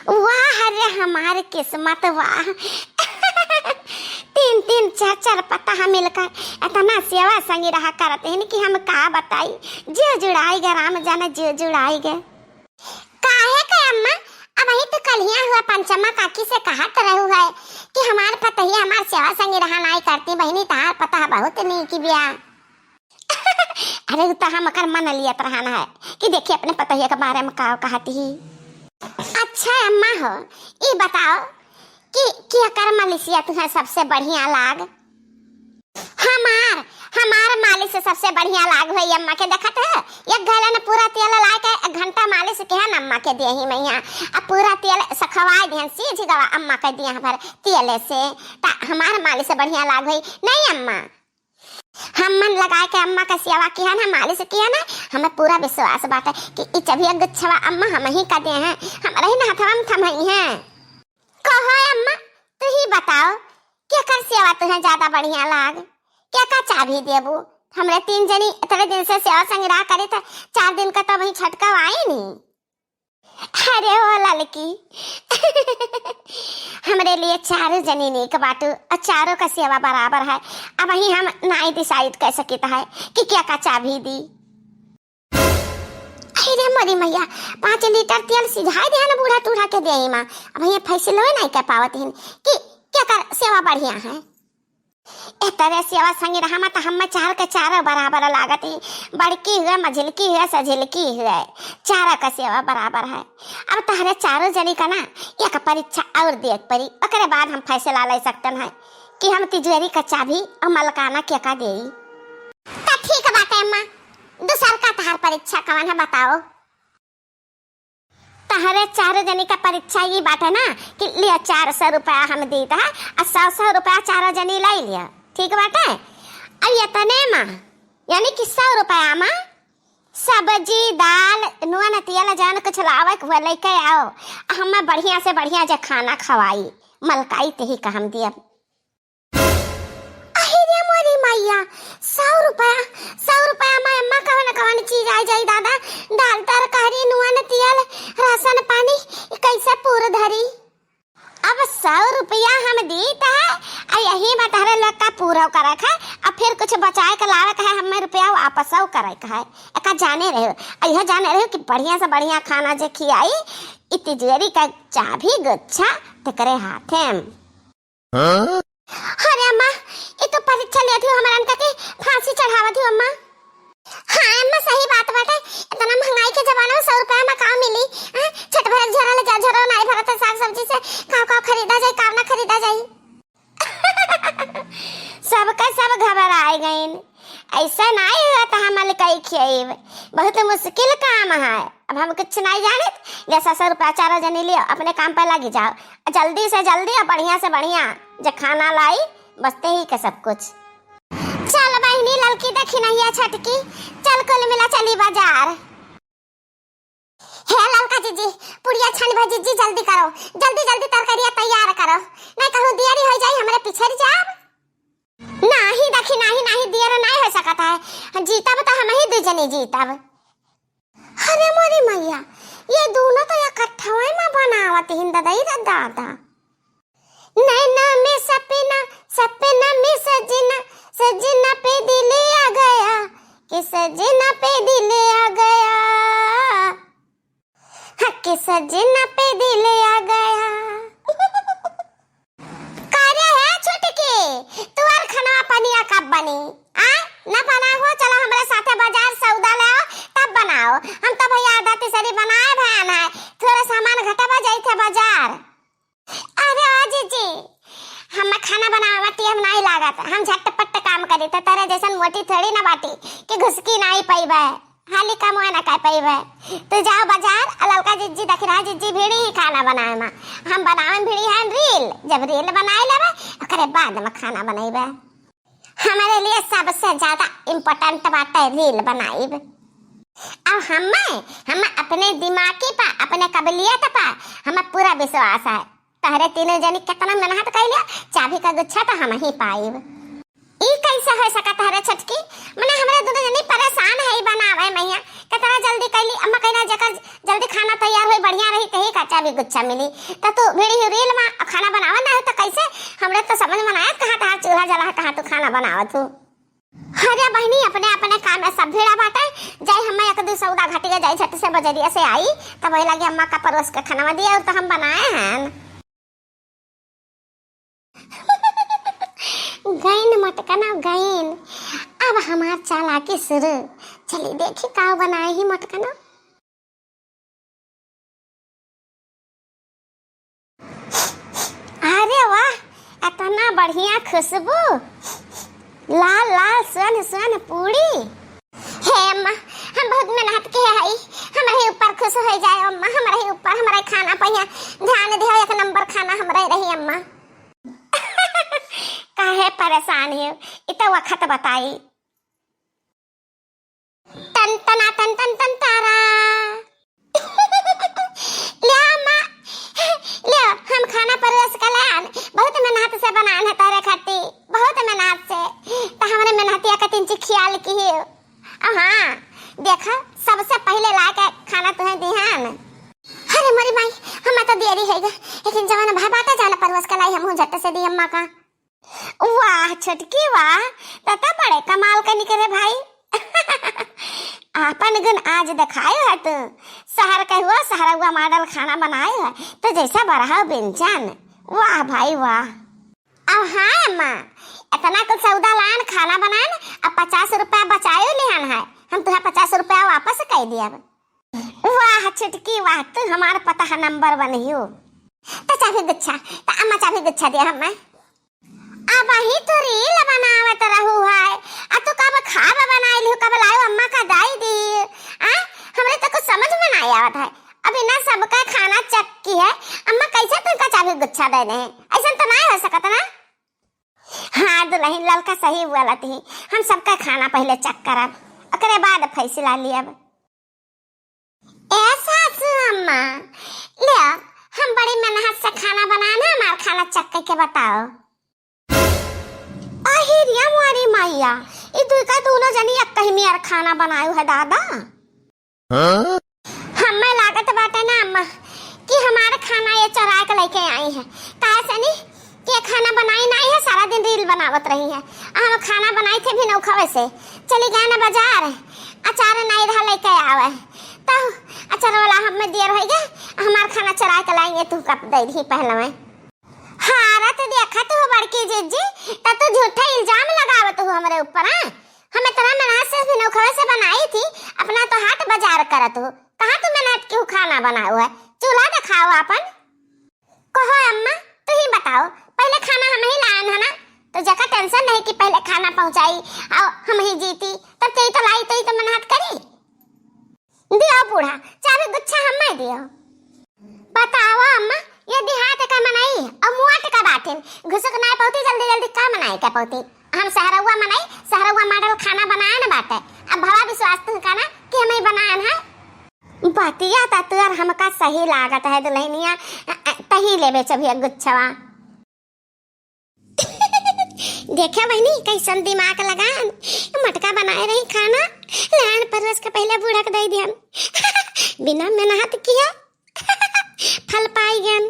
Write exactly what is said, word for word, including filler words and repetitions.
वाह रे हमार किस्मत, वाह। तीन तीन चार चार पतोह मिलकर इतना सेवा संगी रहा करत हैं कि हम का बताई, जिउ जुड़ाइ गे, राम जाने जिउ जुड़ाइ गे। काहे के अम्मा, अबहीं तो कलिया हुआ पंचमा काकी से कहत रहू है कि हमार पतोहिया हमार सेवा संगी रहा नाई करती, बहिनी तहार पतोह बहुत नीक बिया। अरे, उ त हम ओकर मन लियत रहन है कि देखी अपने पतोहिया के बारे में का कहत ही। अच्छा अम्मा हो, ई बताओ कि केकर मालिशिया तुहें सबसे बढ़िया लाग? हमार, हमार मालिश सबसे बढ़िया लाग होई अम्मा के। देखत है, एक घलन पूरा तेल लाइ के एक घंटा मालिश किहन अम्मा के देही मइहाँ, अब पूरा तेल सखवाइ दिहन, सीझ गवा अम्मा के देह भर तेले से। त हमार मालिश बढ़िया लाग होई नहीं अम्मा? हम मन लगाइ के अम्मा के सेवा किहन है, मालिश किहन है, हमें पूरा विश्वास बाटे कि ई चभिया गुच्छवा अम्मा हमहीं का देहे हैं, हमरे ही न हथवा में थमइहें। कहो अम्मा, तू ही बताओ, केकर सेवा तुहें ज्यादा बढ़िया लाग? केका चाभी देबू? हमरे तीन जनी इतने दिन से सेवा संगी रहा करी, त चार दिन का तो अबहीं छटकाव आई नी। अरे ओ ललकी, हमरे लिए चारों जनी नीक बाटू, अउर चारों का सेवा बराबर है। अबहीं हम नाई decide कइ सकित है कि केका चाभी दी। अरे मोरी मइया, पाँच लीटर तेल सिझाइ देहन बूढ़ा टूढ़ा के देही मा, अबहीं फैसलो नाई कइ पावत हिन कि केकर सेवा बढ़िया है। ए तरे सेवा संगी रहा मा त हम्मे चार के चारों बराबर लागत ही, बड़की हुए, मझिलकी हुए, सझिलकी हुए, चारों का सेवा बराबर है। अब तहरे चारों जनी का ना एक परीक्षा अउर देख परी, ओकरे बाद हम फैसला लइ सकतन है कि हम तिजोरी का चाभी अउर मलकाना केका देई। त ठीक बाटे अम्मा, दूसर का तहार परीक्षा कवन है बताओ? तहरे चारों जनी का परीक्षा ई बाटे ना कि लिया, चार सौ रुपया हम दीत है, अउर सौ सौ रुपया चारों जनी लइ लिया, ठीक बाटे? अउर एतने मा, यानी कि सौ रुपया मा सब्जी, दाल, नून, तेल, जौन कुछ लावे के हुए लइके आओ, अउर हमें बढ़िया से बढ़िया जे खाना खवाई, मलकाई तेही का हम दियब। अहि रे मोरी मइया, सौ रुपया, सौ रुपया मा अम्मा कवन कवन चीज आइ जाई दादा, दाल तरकारी, नून तेल, राशन पानी, कइसे पूर धरी? अब सौ रुपया हम दीत है, अउर यही मा तहरे लोग का पूरा करे के है, अउर फिर कुछ बचाए के लावे के है, हमें रुपया वापसो करे के है। एका जाने रहो, अउर यह जाने रहो कि बढ़िया से बढ़िया खाना जे खियाई, ई तिजोरी का चाभी गुच्छा तेकरे हाथे में। हाँ? अरे अम्मा, ई तो परीक्षा लेत हो हमरन का के फांसी चढ़ावत हो अम्मा। हाँ अम्मा, सही बात बाटे, इतना महंगाई के जमाना में सौ रुपया में का मिली? हाँ, छठ भरत झरल जा झरो नाई भरत है, साग सब्जी से का का खरीदा जाई, का ना खरीदा जाई। सबका सब घबराए गइन। ऐसा नाई हुआ त हम अलकई खियाइब, बहुत मुश्किल काम है। अब हम कुछ नाई जानित, ले सौ सौ रुपया चारों जनी लियो, अपने काम पर लगी जाओ, जल्दी से जल्दी और बढ़िया से बढ़िया जे खाना लाई, बस्ते ही के सब कुछ। चल बहिनी ललकी, देखी नहीं है छटकी, चल कुल मिला चली बाजार। हे ललका जिज्जी, पुड़िया छानी बा जिज्जी, जल्दी करो, जल्दी जल्दी तरकारिया तैयार करो, नहीं कहूँ देरी हो जाई, हमरे पिछड़ जाब। नाही देखी, नाही, नाही, देर नाही हो सकत है, जीतब तो हम ही दू जने जीतब। अरे मोरी मैया, ये दोनों तो इकट्ठवे में बनावत हिन ददई रे दादा। नैना में सपना, सपना में सजना, सजना पे दिल आ गया, कि सजना पे दिल आ गया, हाँ, कि सजना पे दिल आ गया। का रे है छोटकी, तुअर खनवा पनिया कब बनी? आ, न बना हो, चलो हमरे साथे बाजार सौदा ले आओ, तब बनाओ। हम तो भैया आधा तिसरी बनाए भयान है, थोड़ा सामान घटवा जाई थे बाजार। अरे ओ जीजी, हम खाना बनावे में टेम नाई लागत, हम झटपट काम करी, तो तेरे जैसन मोटी थोड़ी ना बाटी कि घुसकी नाई पइबे, हाली काम ना कर पइबे। तू जाओ बाजार, आ ललका जिज्जी, दखिरा जिज्जी भिड़ी ही खाना बनावे में, हम बनावे में भिड़ी हैं reel। जब reel बनाए लेबे, ओकरे बाद में खाना बनइबे। हमरे लिए सबसे ज्यादा important बाटे reel बनाइब। अब हमें, हम अपने दिमागी पा, अपने काबिलियत पा, हमें पूरा विश्वास है। तहरे तीनों जनी कितना मेहनत कइले, चाबी का गुच्छा तो हम ही पाइब। ई कैसे हो सकत है रे छोटकी? मने हमरे दुनो जनी परेशान है ई बनावे में। हियाँ केतना जल्दी कैली अम्मा, कहिना जेकर जल्दी खाना तैयार होई, बढ़िया रही, तही का चाभी गुच्छा मिली। त तू भिड़ी हुई रील में, खाना बनावे ना हो त कैसे? हमरे तो समझ में ना आया कहाँ तहार चूल्हा जला है, कहाँ तू खाना बनावत हो। अरे बहिनी, अपने अपने काम में सब भिड़ा बाटे। जाई हम्मे एक दू सौदा घटिया जाई, झट से बजरिया से आई, तब वही लगे अम्मा का परोस के खाना दिया और तो हम बनाए हैं। गईन मटकना गईन। अब हमार चालाकी शुरू। चली देखी का बनाए ही मटकना। अरे वाह, इतना बढ़िया खुशबू, लाल लाल सुन सुन पूरी। हे अम्मा, हम बहुत मेहनत के हई, हमरे ही ऊपर खुश हो जाए अम्मा, हमरे ही ऊपर, हमरे खाना पर यहाँ ध्यान दे, एक नंबर खाना हमरे रही अम्मा। काहे परेशान हो, इत वखत बताई। टन टना टन टन टन तारा। ले अम्मा, ले हम खाना परोस के लान, बहुत मेहनत से बनान है तोरे खातिर, बहुत मेहनत से। त हमरे मेहनतिया का तिंची ख्याल की। अब हाँ, देखा, सबसे पहिले ला के खाना तुहे दिहन। अरे मोरी माई, हम तो देरी है गे, लेकिन जवन भा बाटा जाना परोस के लाई, हम झट से दी अम्मा का। वाह छोटकी वाह, त त बड़े कमाल के निकरे भाई। आपन गुण आज देखायो है तू। शहर के हुआ, शहरवा मॉडल खाना बनायो है, तो जैसा बरहा व्यंजन। वाह भाई वाह। अब हाँ अम्मा, इतना कुछ सौदा लान, खाना बनान, अब पचास रुपया बचायो लिहन है, हम तुहे पचास रुपया वापस कर दिया। वाह छोटकी वाह, तू हमार पतह नंबर वन हियो। त चाभी गुच्छा, त अम्मा चाभी गुच्छा दिया हमें। अब ही तो रील बनावत रहू है, आ तू कब खाब बनाई लिहू, कब लायो अम्मा का दाई दी? आ, हमरे तो कुछ समझ में ना आवत है। अब इन्हें सबका खाना चक्की है, अम्मा कैसे तुमका चाभी गुच्छा दे दे? ऐसा तो ना हो सकत ना। हाँ दुल्हन ललका सही बोलत ही, हम सबका खाना पहले चेक करब, ओकरे बाद फैसला लियब। ए सासू अम्मा, ले, हम बड़ी मेहनत से खाना बनाए ना, हमार खाना चेक करके बताओ। अहिरिया मोरी मैया, ई दुई का दूनो जनी एक कहीं मेर खाना बनायो है दादा। हाँ? हमें लागत बाटे ना अम्मा कि हमार खाना ये चोरा के लेके आई है, काहे से नहीं कि ये खाना बनाई नहीं है, सारा दिन रील बनावत रही है। आ हम खाना बनाई थे भी नौखवे से, चली गए ना बाजार, अचार नहीं रहा लेके आवे, तो अचार वाला हमें देर हो गए, हमार खाना चोरा के लाएंगे, तू कब दे दी पहले में। हाँ, रत देखा तू बड़की जिज्जी, त तू झूठा इल्जाम लगावत हो हमरे ऊपर, हाँ? हम इतना मेहनत से भी नौखवे से बनाई थी, अपना तो हाट बाजार करत हो, कहाँ तू मेहनत की खाना बनाओ है? चूल्हा दिखाओ अपन। कहो अम्मा, तू ही बताओ, पहले खाना हम ही लान है ना, तो जका टेंशन नहीं कि पहले खाना पहुँचाई और हम ही जीती, तब तेई तो लाई, तेई तो मेहनत करी। दियो बूढ़ा, चाभी गुच्छा हम्मे दियो। बताओ अम्मा, ये देहात का मनई और मुआट का बाटिन, घुसुक नाय पौती, जल्दी जल्दी का मनाए का पौती? हम शहरौआ मनई, शहरौआ मॉडल खाना बनाए न बाटे। अब भवा विश्वास तुहका ना कि हम ही बनाए है। बतिया त तुअर हमका सही लागत है दुल्हनिया, अ, अ, तही लेबे चभिया गुच्छवा। देखे बहिनी, कैसन दिमाग लगान, मटका बनाए रही खाना, लान परोस के पहले बूढ़ा के दे दियन। बिना मेहनत किया फल पाई गन।